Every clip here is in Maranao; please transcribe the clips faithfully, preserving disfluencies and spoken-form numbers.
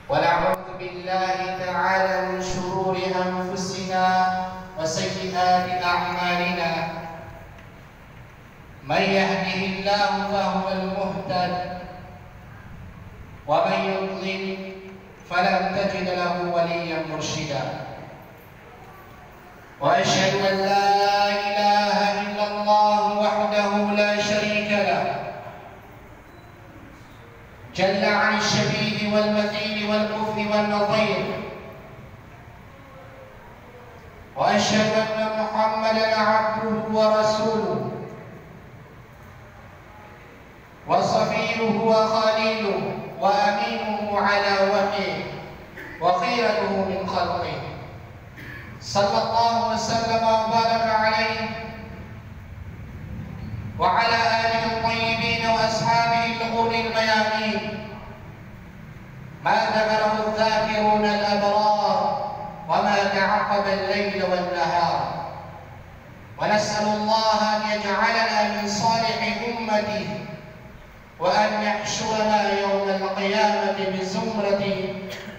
ونعوذ بالله تعالى من شرور أنفسنا وسيئات أعمالنا. من يهده الله فهو المهتد، ومن يضلل فلن تجد له وليا مرشدا. وأشهد أن لا إله إلا الله وحده لا شريك له، جل عن الشبيه والمثيل والكفء والنظير. وأشهد أن محمدا عبده ورسوله، وصفيه وخليله وأمينه على وحيه وخيرته من خلقه، صلى الله وسلم وبارك عليه وعلى آله الطيبين وأصحابه الغر الميامين، ما ذكره الذاكرون الأبرار وما تعاقب الليل والنهار. ونسأل الله أن يجعلنا من صالح أمته، وأن يحشرنا يوم القيامة بزمرته.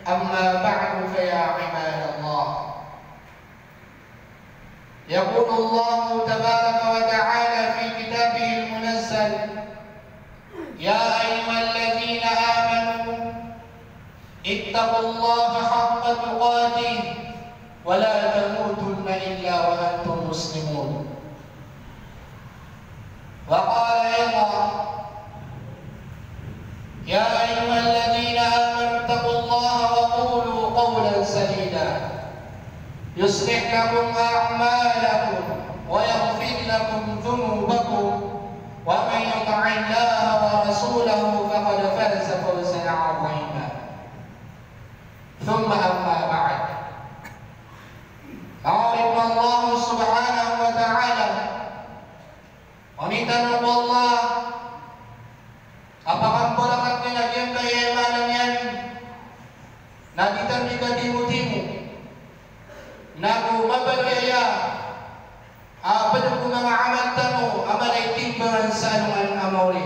أما بعد، فيا عباد الله، يقول الله تبارك وتعالى في كتابه المنزل: يا أيها الذين آمنوا اتقوا الله حق تقاته ولا تموتن إلا وأنتم مسلمون. وقال أيضا: يا أيها الذين آمنوا اتقوا الله وقولوا قولا سديدا يصلح لكم أعمالكم ويغفر لكم ذنوبكم ومن يطع الله ورسوله فقد فاز فوزا عظيما. ثم أما بعد. Manga oripn o Allah subhanahu wa ta'ala, pangnin tano ko Allah a pakambarakat iyan a giyangkaya maana niyan na di tano di katimotimo, na ko mabaya a pd ko manga amal tano a mala i timbangan sa alongan a maori.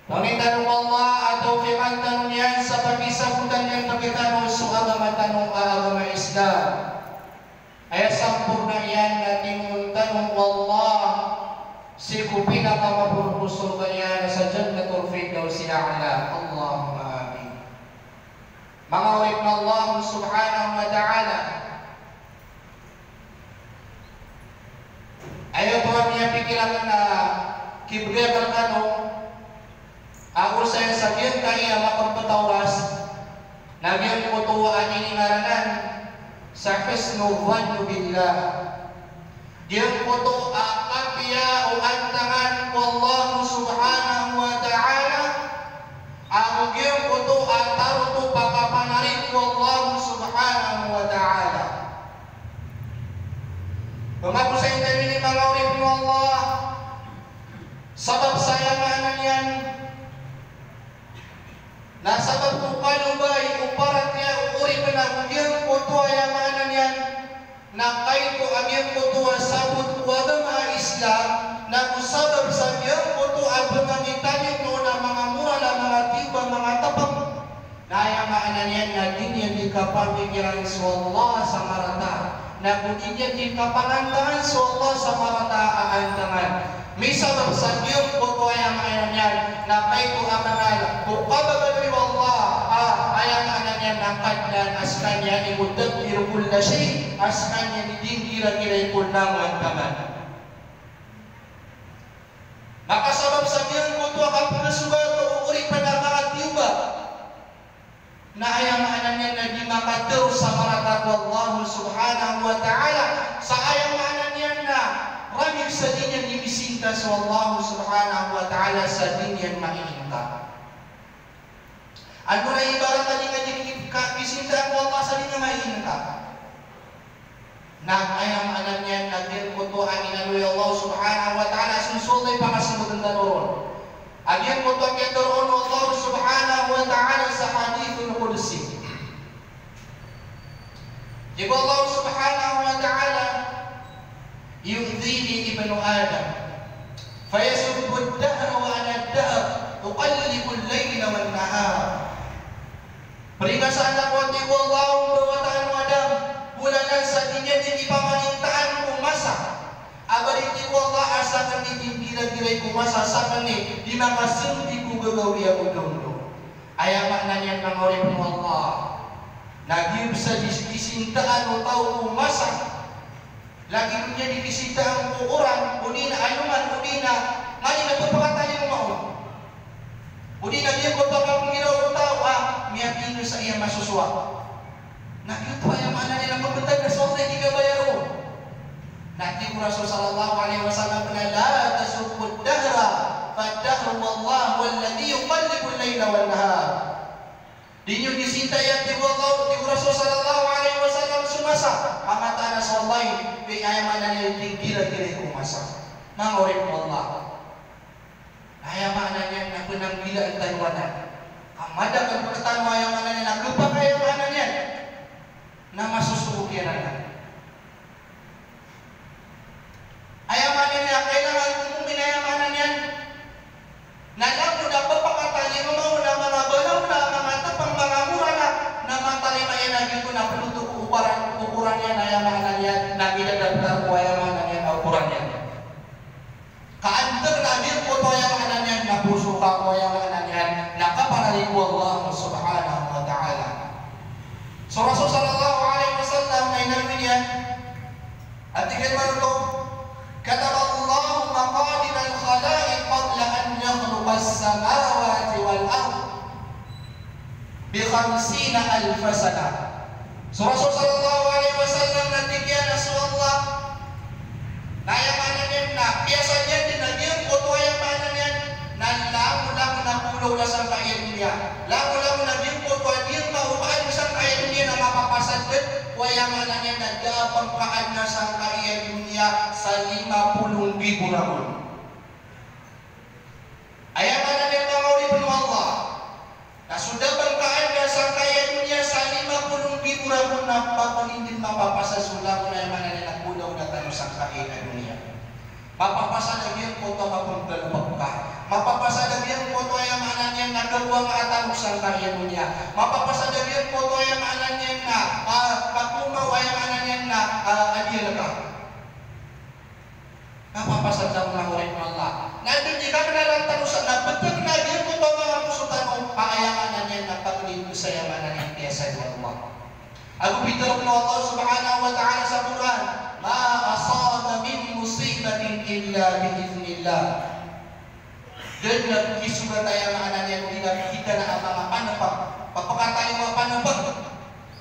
Pangnin tano ko Allah a tawfiqan tano niyan sa pakisabotan iyan rktano so agama tano a agama Islam. Aya samporna iyan na timoon tano o Allah sii ko pinakamaporo ko sorga iyan sa Jannatul Firdausil A'la. Allahumma amin. Manga oripn o Allah subhanahu wa ta'ala, aya oto a miyapikir akn a kibgay akn rkano a osayan sa giyangkaya makampet a oras, na giyangkoto a iningaranan sa husnul dhann billah. Giyangkoto a kapiya o antangan ko Allah subhanahu wa ta'ala, ago giyangkoto a tarotop a kapanarig ko Allah subhanahu wa ta'ala. Pangapos a intamin i manga oripn o Allah, sabap sa aya maana niyan na sabap ko kalobay o paratiyaya o oripn a giyangkoto a aya maana niyan na kaito a giyangkoto a sabot ko agama Islam, na ko sabap sa giyangkoto a bnga niyan tano on a manga moral a manga tiyoba, manga tpng, na aya maana niyan na di niyan di kapamikiran so Allah sa marata, na ko di niyan di kapangantangan so Allah sa marata a antangan. Misabap sa giyangkoto a aya maana niyan na kaito a manga ko kababaloy o Allah a aya maana niyan na Kadnan a skaniyan i mudabbiru kulla shay, a skaniyan i dingiragira i poon langon taman. Makasabap sa giyangkoto a kapkasogat o oripn a manga tiyoba. Na aya maana niyan na di makatero sa marata ko Allah subhanahu wa ta'ala, sa aya maana niyan na ramig sa di niyan di misingka so Allah subhanahu wa ta'ala sa di niyan mainingka. Ano na ibarat a di ka di ka misingka ko Allah sa di niyan mainingka. Na aya maana niyan na giyangkoto a inaloy o Allah subhanahu wa ta'ala, so, so Allah i pakasogotan tano ron. A giyangkoto a kiyatharoa on o Allah subhanahu wa ta'ala sa hadithul qudsi. Tig o Allah subhanahu wa ta'ala, "Yu'dhini ibnu Adam, fayasubbu ad-dahra wa ana ad-dahr, uqallibu al-layla wan-nahar." Igira i ko masa sakn i di makasngti ko gagawii a odongdong. Aya maana niyan manga oripn o Allah, na giya bs a di kisintaan o taw ko masa. Lagid o di kisintaan ko oran, odi na ayoman, odi na nganin a pphakatalingoma on. Odi na giyangkoto a kapnggiraw o taw a miyapinggr sa iya masosowa. Na giyoto aya maana niyan na pmbtad na so Allah i di kabayar on. Na tig o Rasul sallallahu alaihi wasallam na, "La tasubbud dahra, fad dahru wallahu alladhi yuqallibul laila wan nahar." Di niyo di sintai, tig o Allah, tig o Rasul sallallahu alaihi wasallam, so masa, ka mataan a so Allah i, aya maana niyan, di nggiragirai ko masa. Manga oripn o Allah. Aya maana niyan na pnanggilaan tano anan. Ka madakl rktano aya maana niyan na khapakay aya maana niyan na masosowa kiran anan. Aya maana niyan na kailangan ko mu'min, aya maana niyan na langon a pphakatalingoma on a manga balaw na, manga tpng, manga morala, na matarima iyan a giyoto na pd oto ko okoran, okoran iyan, aya maana niyan na midadaptar ko aya maana niyan na okoran iyan. Ka antaa na giyangkoto aya maana niyan na poso ka ko aya maana niyan na kaparali ko Allah subhanahu wa ta'ala. So Rasul sallallahu alaihi wasallam na inaloy niyan a tig iyan man oto, "Kataballahu maqadiral khalaiq qabla an yakhluqas samawati wal ard." Bi khamsina alfa sana. So Rasul sallallahu alaihi wasallam na tig iyan a so Allah, na aya maana niyan na piyasadya dn a giyangkoto aya maana niyan na langolangon a polo na sangkai a doniya. Langolangon a giyangkoto a doniya, mawkaan sangkai a doniya na mapapasad dn ko aya maana niyan na da a pngkaan na sangkai a doniya sa lima polo nggibo ragon. Aya maana niyan manga oripn o Allah. Na so da a pngkaan na sangkai a doniya sa lima polo nggibo ragon na papanindin mapapasad so langon aya maana niyan na polo na tano sangkai a doniya. Mapapasad a giyangkoto a kapnggalbk ka. Mapapasad a giyangkoto aya maana niyan na kagowanga tano sangkai a doniya. Mapapasad a giyangkoto aya maana niyan na, ah, kakomaw aya maana niyan na, ah, adiyal ka. Mapapasad sa manga oripn o Allah. Na anda di kaknalan tano sa na btad na giyangkoto a manga poso tano, aya maana niyan na pagni sa aya maana niyan piyasad o Allah. Ago pitharo o Allah subhanahu wa ta'ala sa Qur'an, "Ma asaba min musibatin illa bi idhnillah." Da dn a kisogat aya maana niyan, o di na kitanaa a manga panpang, pphakatalingoma a panpang.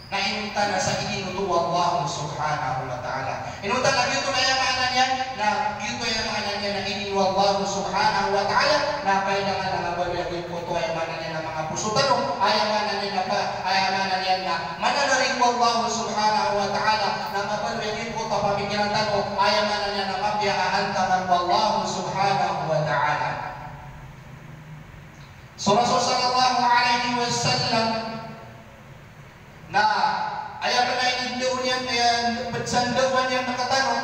Na inonta na sa idin oto o Allah subhanahu wa ta'ala. Inonta na giyoto na aya maana niyan, na giyoto aya maana niyan na idin o Allah subhanahu wa ta'ala, na kailangan na mabaloy a giyangkoto aya maana niyan na manga poso tano, aya maana niyan na pa, aya maana niyan na mananarig o Allah subhanahu wa ta'ala, na mabaloy a giyangkoto a pamikiran tano, aya maana niyan na mapiya a antaman o Allah subhanahu wa ta'ala. So Rasul sallallahu alaihi wasallam, na aya pn a inindao niyan, aya pd sa ndao niyan rktano,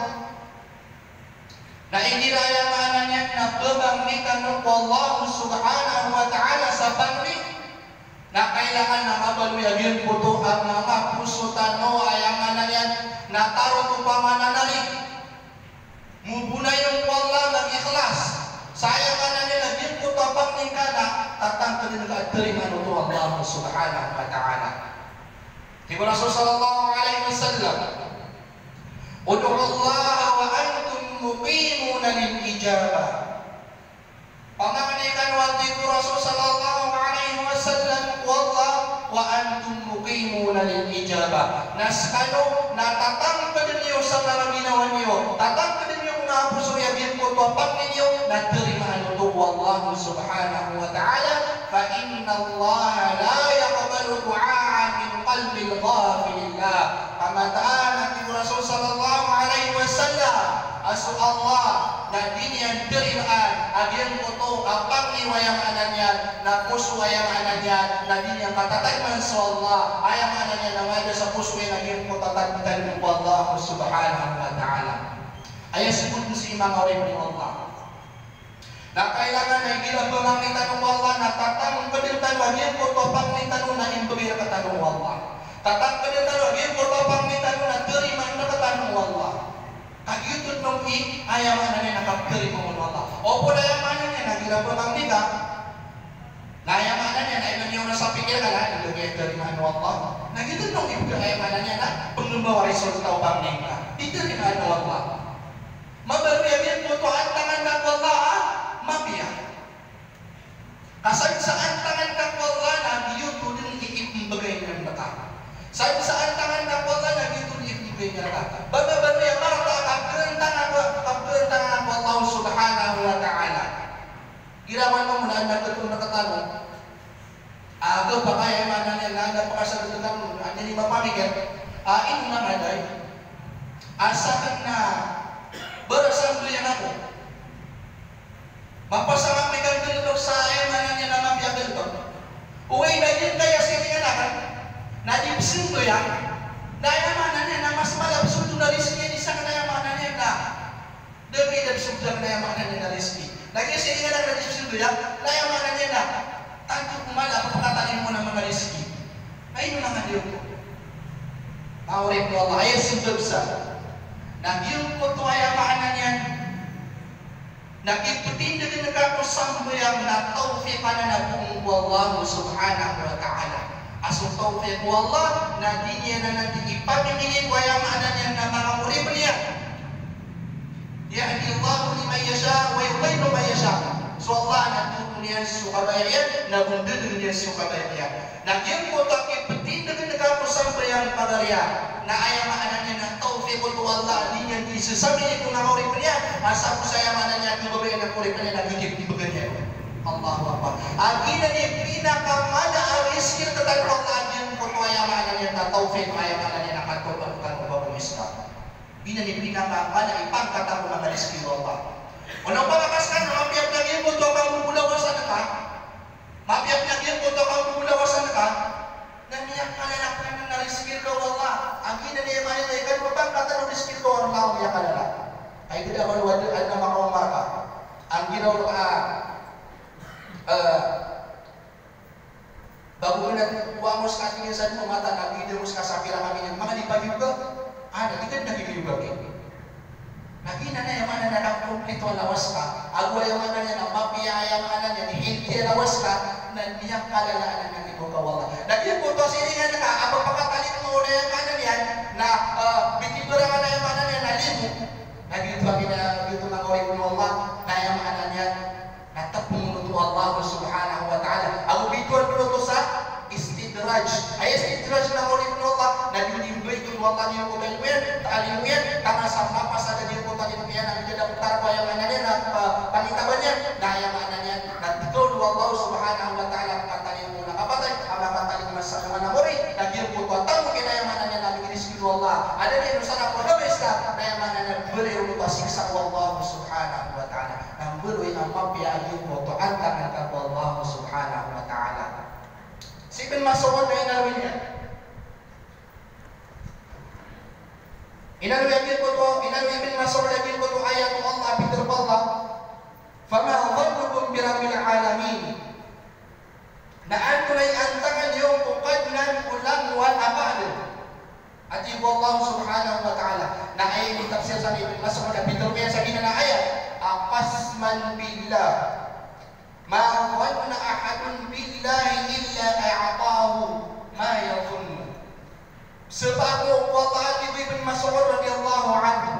na igira aya maana niyan na pphangni tano ko Allah subhanahu wa ta'ala sa pangni, na kailangan na mabaloy a giyangkoto a manga poso tano, aya maana niyan na tarotop a mananarig. Mo bonayon ko Allah na ikhlas. Sa aya maana niyan na giyangkoto a pangni ngka na tatangkdn ka a tarimaan oto o Allah subhanahu wa ta'ala. Tig o Rasul sallallahu alaihi wasallam, "Ud'u Allah wa antum muqinuna lil ijabah." Pamangni kano, a tig o Rasul sallallahu alaihi wasallam, ko Allah, "wa antum muqinuna lil ijabah." Na skano na tatangkd iyo sa manga ginawa niyo, tatangkd iyo ko manga poso iyo a giyangkoto a pangni niyo, na tarimaan oto o Allah subhanahu wa ta'ala, "fa innallaha la yaqbalu du'aan min qalbin ghafilin lah." Ka mataan, a tig o Rasul sallallahu alaihi wasallam, a so Allah na di niyan tarimaan a giyangkoto a pangni o, aya maana niyan na, poso, aya maana niyan na di niyan katatadman so Allah, aya maana niyan na mada sa poso iyan a giyangkoto a tatadman ko Allah subhanahu wa ta'ala. Aya sii ko dn sii, manga oripn o Allah, na kailangan a igira pphangni tano ko Allah na tatangkdn tano a giyangkoto a pangni tano na imbgay rktano o Allah. Tatangkdn tano a giyangkoto a pangni tano na tarimaan rktano o Allah. Kagiya oto dn i, aya maana niyan na kaptarimaa o Allah. Opama aya maana niyan na igira pamangni ka, na aya maana niyan na ino niyan sa pikir ka na, ino niyan tarimaan o Allah. Na giyoto dn i, aya maana niyan na pnggmbawaa, resulta o pamangni ka, di tarimaan o Allah. Mabaloy a giyangkoto a antangan ka ko Allah a mapiya. Ka sadn sa antangan ka ko Allah na giyoto dn i ipmbgay niyan rka. Sadn sa antangan ka ko Allah na giyoto dn i ipmbgay niyan rka. Ba mabaloy a marata a kapkhaantangan ka, kapkhaantangan ka ko Allah subhanahu wa ta'ala. Igira man mambo na adn a katoon rktano a gapa ka, aya maana niyan na adn a pakasagad rktano, adn a di mapamikir a ino man a day a sakn na barasambayang ako. Mapasang ako i kanggalbk sa aya maana niyan na mapiya a galbk. Oway, na giyangkaya siringan akn na di pzambayang, na aya maana niyan na mas mala pzambayang na rizki iyan i sakn, aya maana niyan na da a di pzambayang, aya maana niyan na rizki. Na giya siringan akn na di pzambayang, na aya maana niyan na tanto ko mala a pphakatalingoma on a manga rizki. Na ino man a giyangkoto? Manga oripn o Allah, aya sabap sa na giyangkoto, aya maana niyan na kiptindgn ka ko sambayang na tawfiq anan a boong ko Allah subhanahu wa ta'ala. A so tawfiq o Allah na di niyan anan di ipamimili ko, aya maana niyan na manga oripn iyan. Yahdi Allahu liman yasha wa yudillu man yasha. So Allah na tothoon iyan so kabaya iyan, na bondadn iyan so kabaya iyan. Na giyangkoto a kiptindgn ka ko sambayang, pagari, na aya maana niyan na tawfiq oto o Allah, di niyan di sasambayang ko manga oripn iyan, asar ko sa aya maana niyan a khababaya o oripn iyan na giyoto i pmbgan iyan on. Allahu Akbar. A giyanan i pinakamala a rizki rktano ko Allah, a giyangkoto, aya maana niyan na tawfiq, aya maana niyan na katawfiq rktano ko bagong Islam. Giyanan i pinakamala i pangkatan ko manga rizki o Allah. Ino pn a ka skaniyan, mapiya pn a giyangkoto a kambolawasan ka, mapiya pn a giyangkoto a kambolawasan ka, na miyakalala pn anan a rizki rka o Allah. A giyanan i maana niyan na ipangkatan o rizki rka o Allah, miyakalala. Ay, di da man wada adn a makaoma rka. Ang ginawa ka, eh, Bago ka na, kowa mo ska, tig iyan sa dowa mata, na bida mo ska sa pira ka minit, manga di pa giyoga. Ah, na di ka na giyoga. Na giyanan aya maana na kakomplito a lawas ka. Ago aya maana niyan na mapiya, aya maana niyan na healthy a lawas ka, na miyakalala anan a giyoga o Allah. Na giyangkoto a siringan ka a pphakatalingoma on, aya maana niyan na, ah, bitibarangan, aya maana niyan na limo. Na giyoto a gina, giyoto a manga oripn o Allah, na aya maana niyan na tpng oto o Allah subhanahu wa ta'ala. Ago bitowan pn oto sa istidraj. Aya istidraj, manga oripn o Allah, na di on di mbaiton o Allah giyangkoto a limo iyan, ta a limo iyan, ka na sa mapasad a giyangkoto a limo iyan a miyada ptara ko, aya maana niyan na, ah, pangitaban iyan, na aya maana niyan na tkawn o Allah subhanahu wa ta'ala a katalingoma on a kapatay, a makatalingoma sa manga mori, na giyangkoto a taw, aya maana niyan na miniris o Allah. A da niyan on sarap ko agama Islam, na aya maana niyan na mbaloy ron oto a siksa o Allah subhanahu wa ta'ala. Na mbaloy a mapiya a giyangkoto a antangan ka ko Allah subhanahu wa ta'ala. Si Ibn Mas'ud na inaloy niyan. Inaloy a giyangkoto, inaloy Ibn Mas'ud a giyangkoto a ayat o Allah, pitharo o Allah: "Fama dhannukum bi rabbil alamin?" Na antonaa i antangan iyo ko Kadnan o langowan a kaadn? A tig o Allah subhanahu wa ta'ala. Na aya initafsir san i Ibn Mas'ud a pitharo iyan sa giyanan a ayat a qasman billah, ma dhanna ahadun billahi illa a'tahu ma yadhunnu. Sabap ko Allah, a tig o Ibn Mas'ud radiyallahu anhu,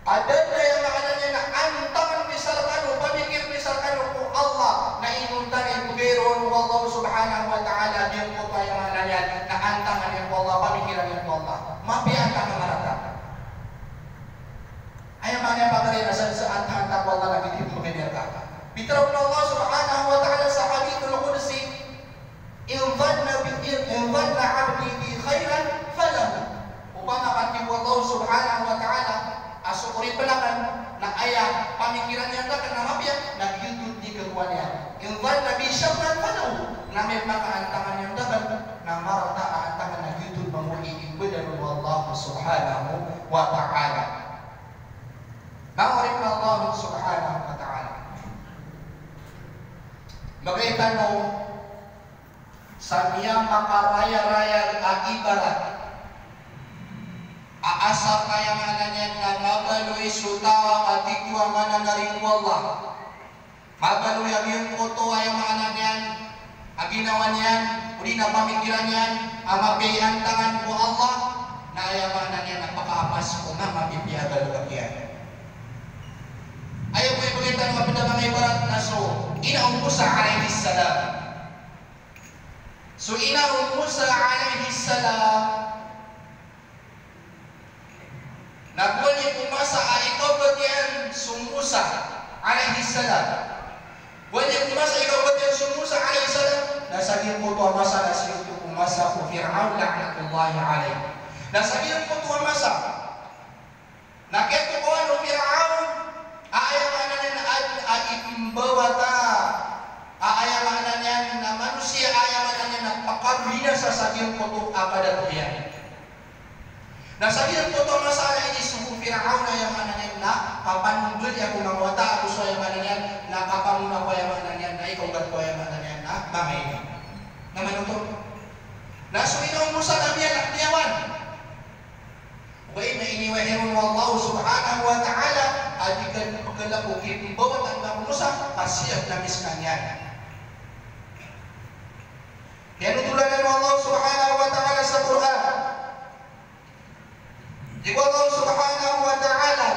a da dn, aya maana niyan na antangan misal kano, pamikir misal kano ko Allah, na inonta na ipgay ron o Allah subhanahu wa ta'ala giyangkoto, aya maana niyan na antangan iyan ko Allah, pamikiran iyan ko Allah. Mapiya antangan a marata. Aya maana niyan, pagari, na sadn sa antangan ka ko Allah na giyoto i pmbgan iyan rka. Pitharo o Allah subhanahu wa ta'ala sa hadithul qudsi, "In dhanna bi, in, in dhanna abdi bi khairan falahu." Opama ka, tig o Allah subhanahu wa ta'ala, a so oripn akn na aya pamikiran iyan rakn na mapiya, na giyoto dn i kagowaan iyan. "In dhanna bi sharran falahu." Na amay ka antangan iyan rakn na marata a antangan, na giyoto dn mambo i ibadaan o Allah subhanahu wa ta'ala. Manga oripn o Allah subhanahu wa ta'ala. Magay tano sa miyamakarayarayag a ibarat a Asar ka aya maana niyan na mabaloy so taw a katharo a mananari ko Allah. Mabaloy a giyangkoto aya maana niyan a ginawa niyan, odi na pamikiran iyan, a mapiya i antangan ko Allah, na aya maana niyan na pakaapas ko manga pipiya a baloy a kiyan. Aya bo i bgay tano a pd a manga ibarat na so ina o Musa alayhis salam. So ina o Musa alayhis salam, na gowani ko masa a ikaogat iyan so Musa alayhis salam. Gowani ko masa a ikaogat iyan so Musa alayhis salam, na sa giyangkoto a masa na sii oto ko masa o Fir'awn la'natullahi alayh. Na sa giyangkoto a masa na kiyatokawan o Fir'awn a aya maana niyan na adn a ipmbawata a aya maana niyan na manosiya a aya maana niyan na pakabinasa sa giyangkoto a kadato iyan. Na sa giyangkoto a masa na iniiza o Fir'awn a aya maana niyan na kapambaloy ako manga wata ago so aya maana niyan na kapamona ko aya maana niyan na ikaogat ko aya maana niyan na manga ini. Na manoto. Na so ina o Musa na miyanak niyan. Ogaid na iniwahi ron o Allah subhanahu wa ta'ala a di ka pkhalk o kimbawata o Musa, ka siyap na miskaniyan. Aya pitharo o Allah subhanahu wa ta'ala sa Qur'an. Tig o Allah subhanahu wa ta'ala,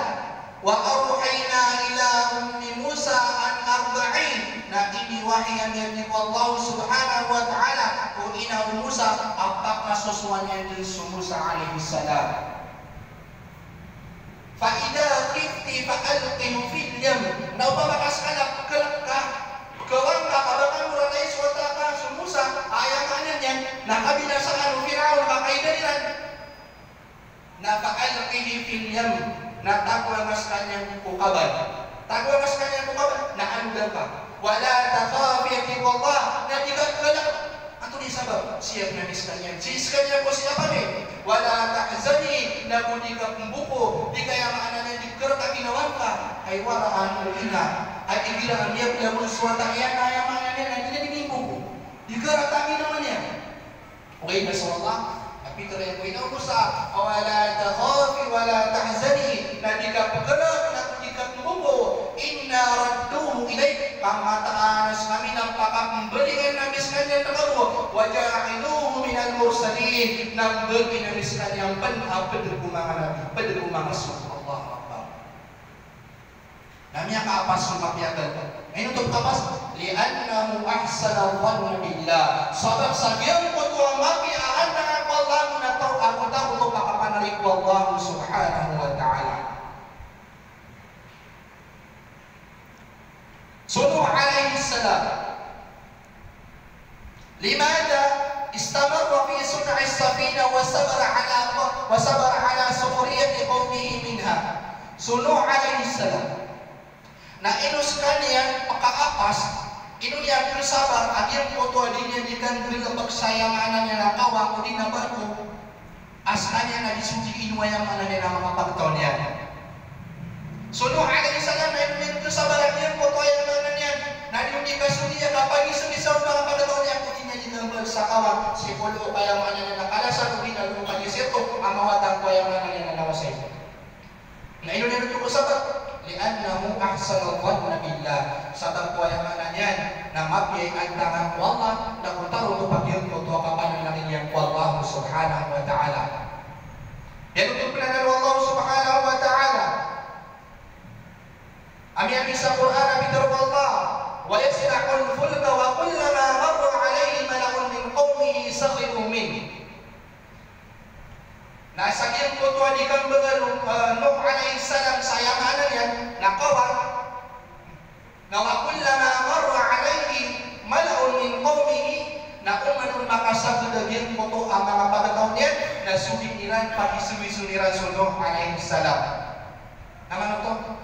"Wa awhayna ila ummi Musa an ardi'ih." Na iniwahi ami, tig o Allah subhanahu wa ta'ala, ko ina o Musa a pakasosowan iyan dn so Musa alayhis salam. "Fa idha khifti fa alqihi fil yam." Na opama ka skaniyan pkhalk ka, pkhawan ka, ka ba ka moraalay so wata ka so Musa, aya maana niyan na kabinasaan o Fir'awn ka kaidaliran. Na fa alqihi fil yam, na tagoa ka skaniyan ko kaban. Tagoa ka skaniyan ko kaban, na anda ka. Wa la takhafi, tig o Allah, na di ka pkhalk. Antonaa i sabap? Siyap na miskaniyan. Sii skaniyan ko siyap ami. Wa la tahzani, na go di ka pmboko, di ka aya maana niyan di pkhalk a ginawa ngka. Hay wala a ina a igira a miyablag on so wata iyan na aya maana niyan na di niyan di mboko. Di pkhalk a ginawa niyan. Ogaid na so Allah a pitharo iyan ko ina o Musa, "Wa la takhafi wa la tahzani," na di ka pkhalk, na di ka pmboko, "inna radduhu ilayk," ka mataan a skami na pakapmbalingan ami skaniyan rkano, "wa ja'iluhu minal mursalin," na mbagin ami skaniyan pn a pd ko manga nabi, pd ko manga rasul. Allahu Akbar. Na miyakaapas so mapiya a baloy. Ino oto pkaapas? "Li'annahu ahsana dhanna billah." Sabap sa giyangkoto a mapiya a antangan ko Allah, na taw a giyangkoto a kapanari ko Allah subhanahu wa ta'ala. So Nuh alayhis salam, limadha istamarra fi sun'is safinah wa sabara ala, wa sabara ala sukhriyati qawmihi minha? So Nuh alayhis salam, na ino skaniyan pkaapas, ino niyan pkhasabar a giyangkoto a di niyan di kanggalbk sa aya maana niyan a kawang odi na barko. A skaniyan na di so di ino aya maana niyan a manga pagtaw niyan. So Nuh alayhis salam na ino niyan pkhasabar a giyangkoto aya maana niyan na di on di kasodiya ka pagisogiso o manga pagtaw niyan ko di niyan di kanggalbk sa kawang, sii ko look aya maana niyan a kalasan odi na look a di sirto a mawatan ko aya maana niyan a lawasay. Na ino niyan oto sabap? Li'annahu ahsana dhanna billah. Sabap ko aya maana niyan na mapiya i antangan ko Allah, na ko taro oto pagiyangkoto a kapananari niyan ko Allah subhanahu wa ta'ala. Aya oto pn a pitharo o Allah subhanahu wa ta'ala a miyaaloy sa Qur'an a pitharo o Allah, "Wa yasna'ul fulka wa kullama marra alayhi mala'un min qawmihi sakhiru minhu." Na sa giyangkoto a di kambgan o, eh, Nuh alayhis salam sa aya maana niyan na kawang, na wa kullama marra alayhi mala'un min qawmihi, na oman on makasagad a giyangkoto a manga pagtaw niyan, na so di iran pagisogiso iran so Nuh alayhis salam. Na manoto?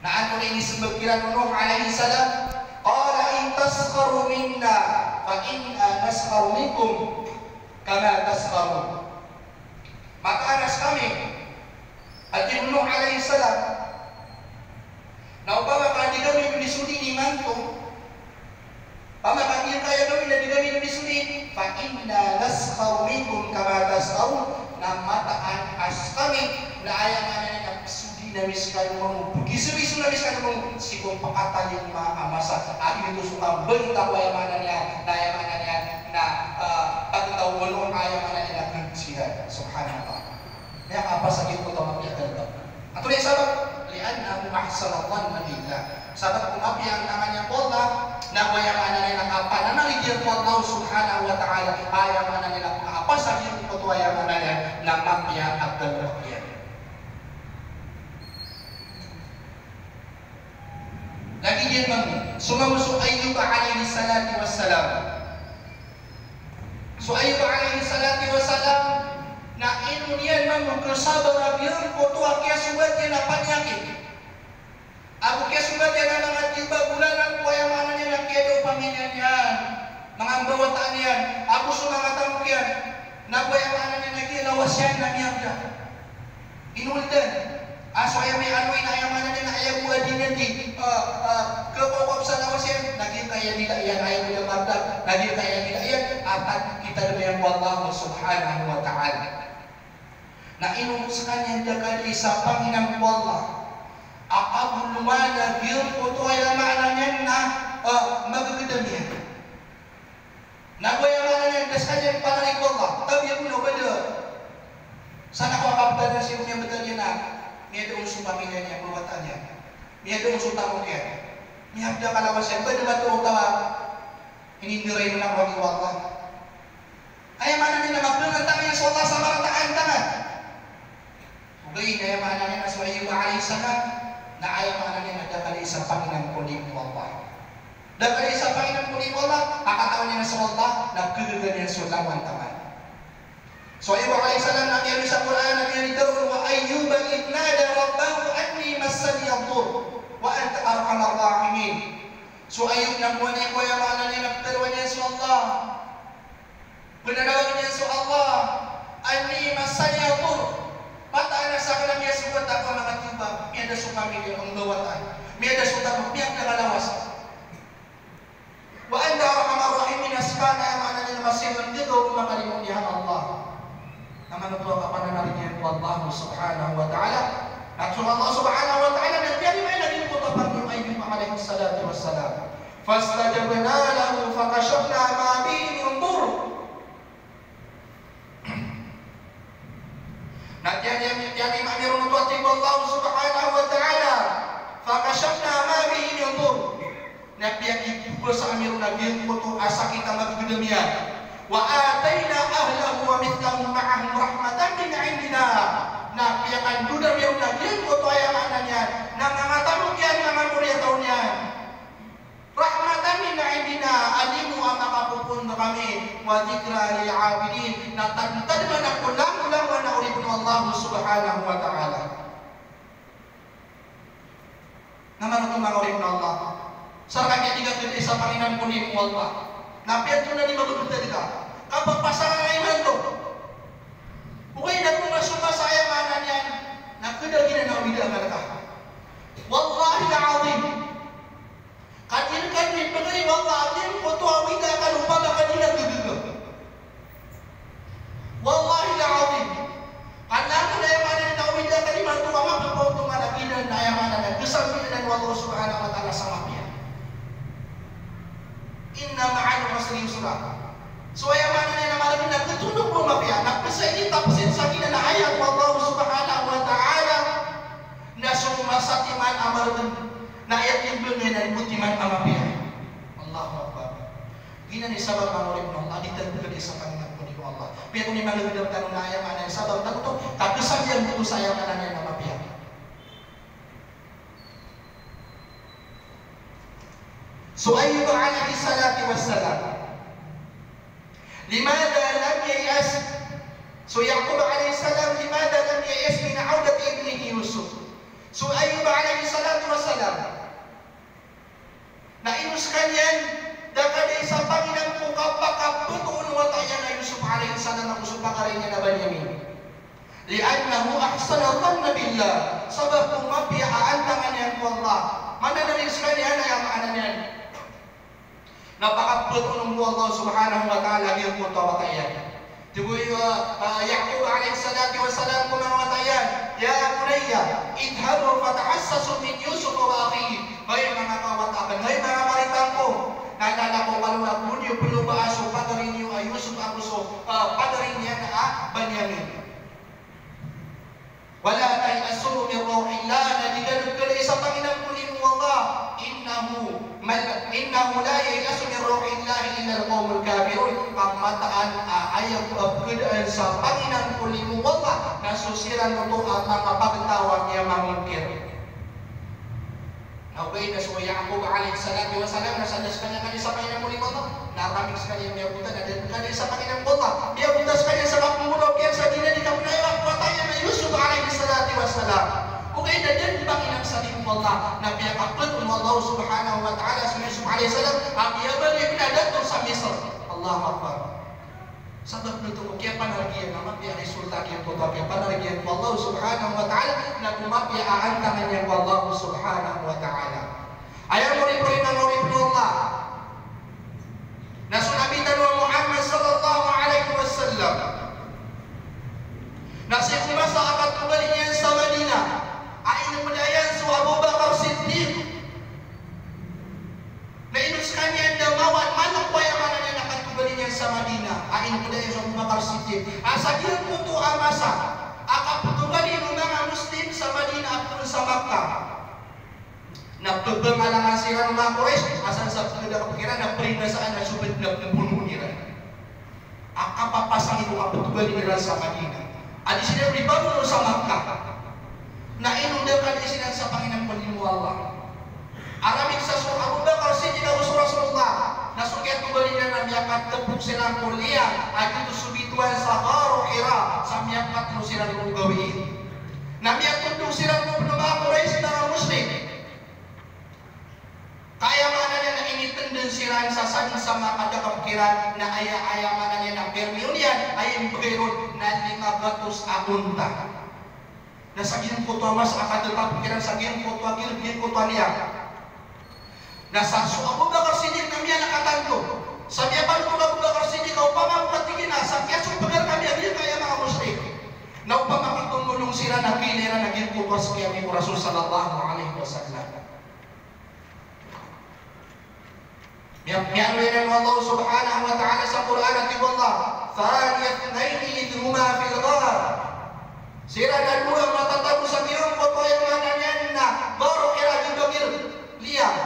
Na antonaa i inismbag kiran o Nuh alayhis salam? Qala in taskharu minna fa inna naskharu minkum kama taskharun. Mataan a skami, a tig o Nuh alayhis salam, na opama ka di kami di sodii imanto, opama ka di kaya gawii na di kami di sodii, fa inna naskharu minkum kama taskharun, na mataan a skami na aya maana niyan na psodin ami skano mambo, pgisoisoin ami skano mambo sii ko pakatalingoma a masa. A giyoto so kambanta ko aya maana niyan na, aya maana niyan na, ah, pagtaw o aya maana niyan na jihad. Subhanallah. Miyakapasad iyan ko taw a mapiya talaga. Antonaa i sabap? Li'annahu ahsana dhanna billah. Sabap ko mapiya a antaman iyan ko Allah, na aya maana niyan na kapananalig iyan ko Allah subhanahu wa ta'ala, aya maana niyan na kapasad iyan ko taw a aya maana niyan na mapiya a galbk iyan. Lagid iyan mambo so mambo so Ayyub alayhis salatu wassalam. So Ayyub alayhis salatu wassalam, na ino niyan mambo khasabar a giyangkoto a kiyasogat iyan a panyakit. Ago kiyasogat iyan a manga tiyoba, golalan ko aya maana niyan na kiyada o pamilya niyan, manga mbawataan iyan, ago so manga tamok iyan, na go aya maana niyan na giya lawas iyan na miyabda. Inoldan. A so aya miyaaloy na aya maana niyan na aya bo a di niyan di, ah, ah, kapakapsad a lawas iyan, na giyangkaya dila iyan, aya bo a marda, na giyangkaya dila iyan, a tadm, itadm iyan ko Allah subhanahu wa ta'ala. Na ino skaniyan da ka di isa panginam ko Allah a kaboloman a giyangkoto aya maana niyan na, ah, magagdam iyan. Na go aya maana niyan da skaniyan pananalig ko Allah, tabiya bo na o ba da san ako a kabtad na sii ko miyabtad iyan na miyada on so pamilya niyan, mbawataan iyan, miyada on so tamok iyan, miyabda ka lawas iyan, ba da matoon taw a inindiray on ako a giya o Allah. Aya maana niyan na mapngantaman iyan so Allah sa marata a antaman. Ogaid na aya maana niyan na so Ayyub alayhis salam, na aya maana niyan na da ka di isa panginam ko limo o Allah. Da ka di isa panginam ko limo o Allah, a katawan iyan so Allah na khagaga niyan so langowan taman. So Ayyub alayhis salam na miyaaloy sa Qur'an, na miyaaloy tano, "Wa Ayyuba idh nada rabbahu anni massaniya ad-durr wa anta arhamar rahimin." So Ayyub na kowan iyan ko aya maana niyan na ptharoon iyan so Allah. Pnanawagan iyan so Allah, "Anni massaniya ad-durr." Mataan a sakn a miyasogat ako a manga tiyoba, miyada so pamilya, mbawataan, miyada so tamok, miyabda ka lawas. "Wa anta arhamar rahimin," a ska na aya maana niyan na masiran ka o makalimo niyan a Allah. Na manoto a kapananalig iyan ko Allah subhanahu wa ta'ala. Na so Allah subhanahu wa ta'ala na tiyarima iyan a giyangkoto a pangni o Ayyub alayhis salatu wassalam. Fastajabna lahu fakashafna ma bihi min durr. Na tiyarima, tiyarima iyan ron oto a tig o Allah subhanahu wa ta'ala, fakashafna ma bihi min durr. Na piyakipos ami ron a giyangkoto a sakit a magagdam iyan. Wa ataina ahlahu wa mithlahum ma'ahum rahmatan min indina. Na piyakandod ami ron a giyangkoto a aya maana niyan na manga tamok iyan, manga moriyataw niyan. Rahmatan min indina, a limo a makapopoon rkami, wa dhikra lil abidin, na tadmtadman ko langolangowan a oripn o Allah subhanahu wa ta'ala. Na manoto manga oripn o Allah. Sa rkaniyan di ka di isa panginam ko limo o Allah. Na piyanto na di mabagtad ka. Kapapasang a imanto. Ogaid na ko masoma sa aya maana niyan na khada giyanan a wida ka rka. Wallahil azim. Ka di rka di pagari o Allah a giyangkoto a wida ka o ba ka di na gagaga. Wallahil azim. Ka na aya maana niyan na wida ka di mato a makapaoto man a giyanan a aya maana niyan na kasambian o Allah subhanahu wa ta'ala sa mapiya. Inna ma'al usri yusra. So aya maana niyan na margn na katondog o mapiya, na pzay i tafsir sa giyanan a ayat o Allah subhanahu wa ta'ala. Na so masa timan a margn na aya timbang iyan na di bo timan a mapiya. Allahu Akbar. Giyanan i sabap, manga oripn o Allah, a di tano pkhaisa pangni ko limo o Allah. Piyato niyan manga gdam tano na aya maana niyan sabap tano oto, ka kasambian oto sa aya maana niyan na mapiya. So Ayyub alayhis salatu wassalam. Limadha lam yay'as? So Ya'qub alayhis salam, limadha lam yay'as min 'awdati ibnihi Yusuf? So Ayyub alayhis salatu wassalam, na ino skaniyan da ka di isa panginam ko kapakaptoon o wata iyan a Yusuf alayhis salam ago so pagari niyan a Binyamin? Li'annahu ahsana dhanna billah. Sabap ko mapiya a antaman iyan ko Allah. Mananalig skaniyan a aya maana niyan na pakaptoon o Allah subhanahu wa ta'ala a giyangkoto a wata iyan. Tig o, ah, Yaqub alayhis salatu wassalam ko manga wata iyan, "Ya bunayya, idhhabu fatahassasu min Yusuf wa akhihi." Hay manga kawata akn, hay manga karitang ko, na lalaw ko kalowa, go niyo ploba so padri niyo a Yusuf ago so, ah, padri niyan a Binyamin. "Wa la tay'asu min rawhillah," na di kano pkhailay sa panginampo o Allah. "Innahu mal-, innahu la yay'asu min rawhillah illa al-qawmul kafirun." Ka mataan a aya bo a pkhailay sa panginampo o Allah na so siran oto a manga pagtaw a miyamangongkir. Na ogaid na so Yaqub alayhis salatu wassalam na sa da skaniyan khailay sa panginampo o Allah, na ramig skaniyan miyabota na da dn khailay sa panginampo o Allah. Miyabota skaniyan sa kapmboraok iyan sa di niyan di kapnaya a wata iyan a Yusuf alayhis salatu wassalam. Ogaid na da dn panginam sa di o Allah, na piyakapd o Allah subhanahu wa ta'ala so Yusuf alayhis salam a miyabaloy a dato sa Misr. Allahu Akbar. Sabap oto ko kiyapanarg iyan a mapiya a resulta, kiyapanarg iyan ko Allah subhanahu wa ta'ala, na ko mapiya a antangan iyan ko Allah subhanahu wa ta'ala. Aya moripori na moripori o Allah, na so Nabi tano a Muhammad sallallahu alayhi wasallam, na sii ko masa a katobali niyan sa Madinah, a inipd iyan so Abu Bakar Siddiq. Na ino skaniyan da mawan, manok ko aya maana niyan a katobali niyan sa Madinah, a inipd iyan so Abu Bakar Siddiq. A sa giyangkoto a masa a kaptobali o manga Muslim sa Madinah a phoon sa Makkah, na pbangalangan siran o manga Quraysh a san sa pkada a kapkiran na prinasaan a so btad na pmbonoon iran a kapapasang ko kaptobali iran sa Madinah. A di siran di pambono sa Makkah. Na ino da khailay siran sa panginampo o Allah. A ramig sa so Abu Bakar Siddiq ago so Rasulullah, na so kiyatobali iran na miyakatpok siran ko liyang a giyoto so bitowan sa Gharu Hira, sa miyakatlo siran ko gawii. Na miyatondog siran ko bnar o manga Quraysh, manga mushrik. Ka aya maana niyan na initndn siran sa san sa manga kadakp kiran na aya, aya maana niyan na permiyo niyan, aya inibgay ron na lima gatos a onta. Na sa giyangkoto a masa a kadakp kiran sa giyangkoto a gir, giyangkoto a liyang. Na sa so Abu Bakar Siddiq na miyalakatanto. Sa miyapanothol o Abu Bakar Siddiq a opama ko, tig iyan, a sa kiyasompag rkami a giyangkaya manga mushrik, na opama ko pmolong siran a kailay iran a giyangkoto a sii ko Rasul sallallahu alayhi wasallam. Miya-, miyaaloy anan o Allah subhanahu wa ta'ala sa Qur'an a tig o Allah, "Thaniya ithnayni idh huma fil ghar." Siran a dowa matatago sa giyangkoto a aya maana niyan na Gharu Hira, giyangkoto a liyang.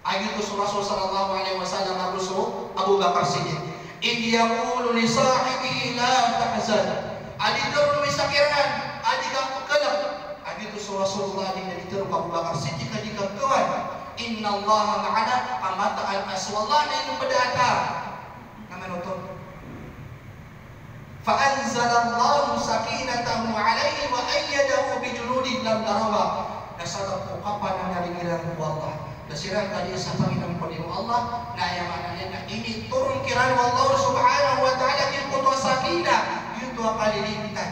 A giyoto so Rasul sallallahu alayhi wasallam ago so Abu Bakar Siddiq. "Idh yaqulu li sahibihi la tahzan." A di tharoon o isa kiran a di ka pkalk. A giyoto so Rasulullah a di, a di tharoon ko Abu Bakar Siddiq a di ka pkawan. "Innallaha ma'ana," ka mataan a so Allah na inipd rkami. Na manoto. "Fa anzalallahu sakinatahu alayhi wa ayyadahu bi junudin lam tarawha." Na sabap ko kapananarig iran ko Allah, na siran khailay sa panginampo o Allah, na aya maana niyan na initoron kiran o Allah subhanahu wa ta'ala giyangkoto a sakinah, giyangkoto a kalilintad.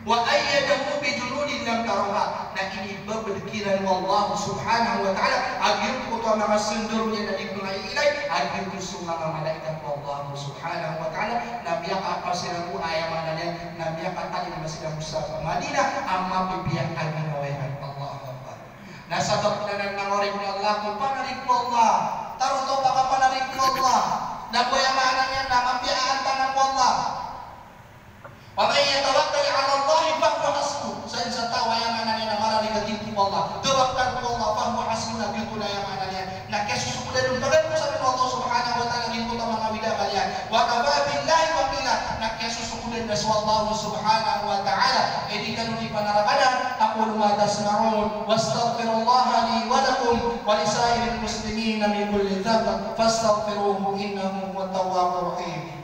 "Wa ayyadahu bi junudin lam tarawha." Na inibabd kiran o Allah subhanahu wa ta'ala a giyangkoto a manga sundoro niyan a di pngaiilay a giyoto so manga malaikat o Allah subhanahu wa ta'ala, na miyakaapal siran ko, aya maana niyan na miyakatalingoma siran ko sa Madinah a mapipiya a ginawa iran. Allahu Akbar. Na sabap anan, manga oripn o Allah, ko panarig ko Allah. Tarotop a kapanarig ko Allah. Na ko aya maana niyan na mapiya a antangan ko Allah. "Wa man yatawakkal 'ala Allahi fahuwa hasbuh." Sadn sa taw a aya maana niyan na mararig a tig ko Allah, tawakkal ko Allah, fahuwa hasbuh, na giyoto na aya maana niyan na kiyasosokodan on, paganay ko sa Allah subhanahu wa ta'ala giyangkoto a manga awid a akal iyan. "Wa kafa billahi wakila." Na kiyasosokodan na so Allah subhanahu wa ta'ala i di kano di panarakanan. Aqulu ma tasma'un, wa astaghfirullaha li wa lakum, wa li sa'iril muslimina min kulli dhanb, fastaghfiruhu innahu huwat tawwabur rahim.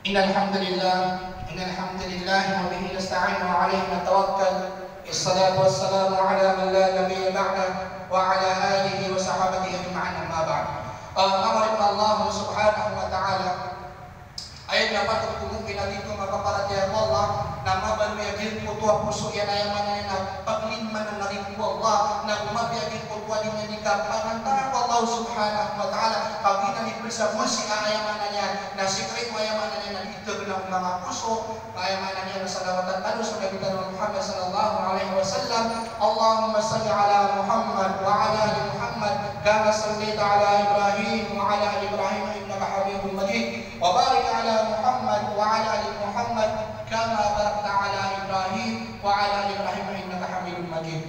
إن الحمد لله، إن الحمد لله وبه نستعين وعليه نتوكل. والصلاة والسلام على من لا نبي بعده وعلى آله وصحابته أجمعين، أما بعد. Ah, manga oripn o Allah subhanahu wa ta'ala, aya na patot ko mu'min a giyoto a mapaparatiyaya ko Allah, na mabaloy a giyangkoto Oto a poso iyan, aya maana niyan na paglindman a ngari ko Allah, na gomabaya giyangkoto a di niyan di kapangantanan ko Allah subhanahu wa ta'ala, kagiya na di pn sa gosii a, aya maana niyan na sikreto, aya maana niyan na di tagna o manga poso, aya maana niyan na salawatan tano so Nabi tano a Muhammad sallallahu alaihi wasallam. Allahumma salli ala Muhammad wa ala ali Muhammad, kama sallaita ala Ibrahim wa ala ali Ibrahim innaka Hamidum Majid. Wa barik ala Muhammad wa ala ali Muhammad, kama barakta ala Ibrahim wa ala ali Ibrahim innaka Hamidum Majid.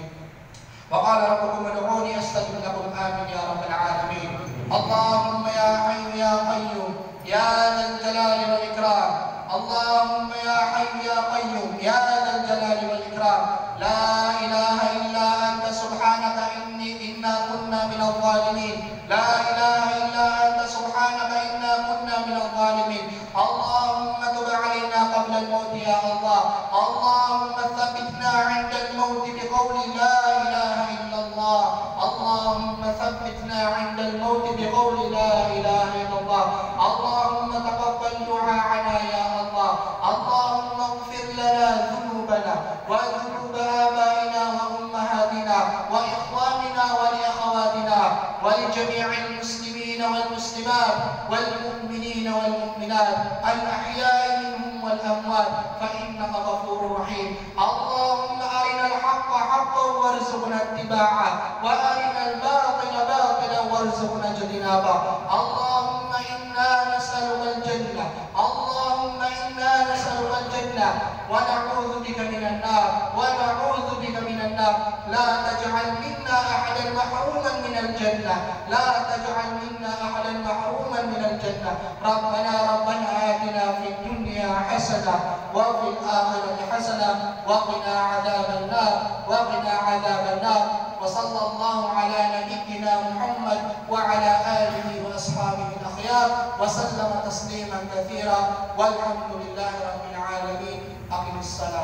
Wa qala rabbukum ud'uni astajib lakum. Amin ya rabbal alamin. Allahumma ya hayyu ya qayyum ya dhal jalali wal ikram. Allahumma ya hayyu ya qayyum ya dhal jalali wal ikram. La ilaha illa anta subhanaka inni, inna kunna minadh dhalimin. La ilaha illa anta subhanaka inna kunna minadh dhalimin. Allahumma tub alaina qablal mawt ya Allah. Allahumma thabbitna indal mawt biqawli la ilaha illallah. Allahumma thabbitna indal mawt biqawli la ilaha illallah. Allahumma taqabbal du'aana ya Allah. Allahumma ighfir lana dhunubana wa dhunuba abaina wa ummahatina wa ikhwanina wa li akhawatina wa li jami'il muslimina wal muslimat wal mu'minina wal mu'minat al ahya'i minhum wal amwat, fa innaka ghafurur rahim. Allahumma arinal haqqa haqqan warzuqna ittiba'ah, wa arinal batila batilan warzuqna ijtinabah. Allahumma inna nas'alukal jannah. Allahumma inna nas'alukal jannah, wa na'udhu bika minan nar, wa na'udhu bika minan nar. La taj'al minna ahadan mahruman minal jannah. La taj'al minna ahadan mahruman minal jannah. Rabbana, Rabbana atina fid dunya hasanah, wa fil akhirati hasanah, wa qina adhaban nar, wa qina adhaban nar. Wa sallallahu ala nabiyyina Muhammad wa ala alihi wa ashabihi al-akhyar, wa sallama tasliman kathira, walhamdulillahi rabbil alamin. Aqimis salah.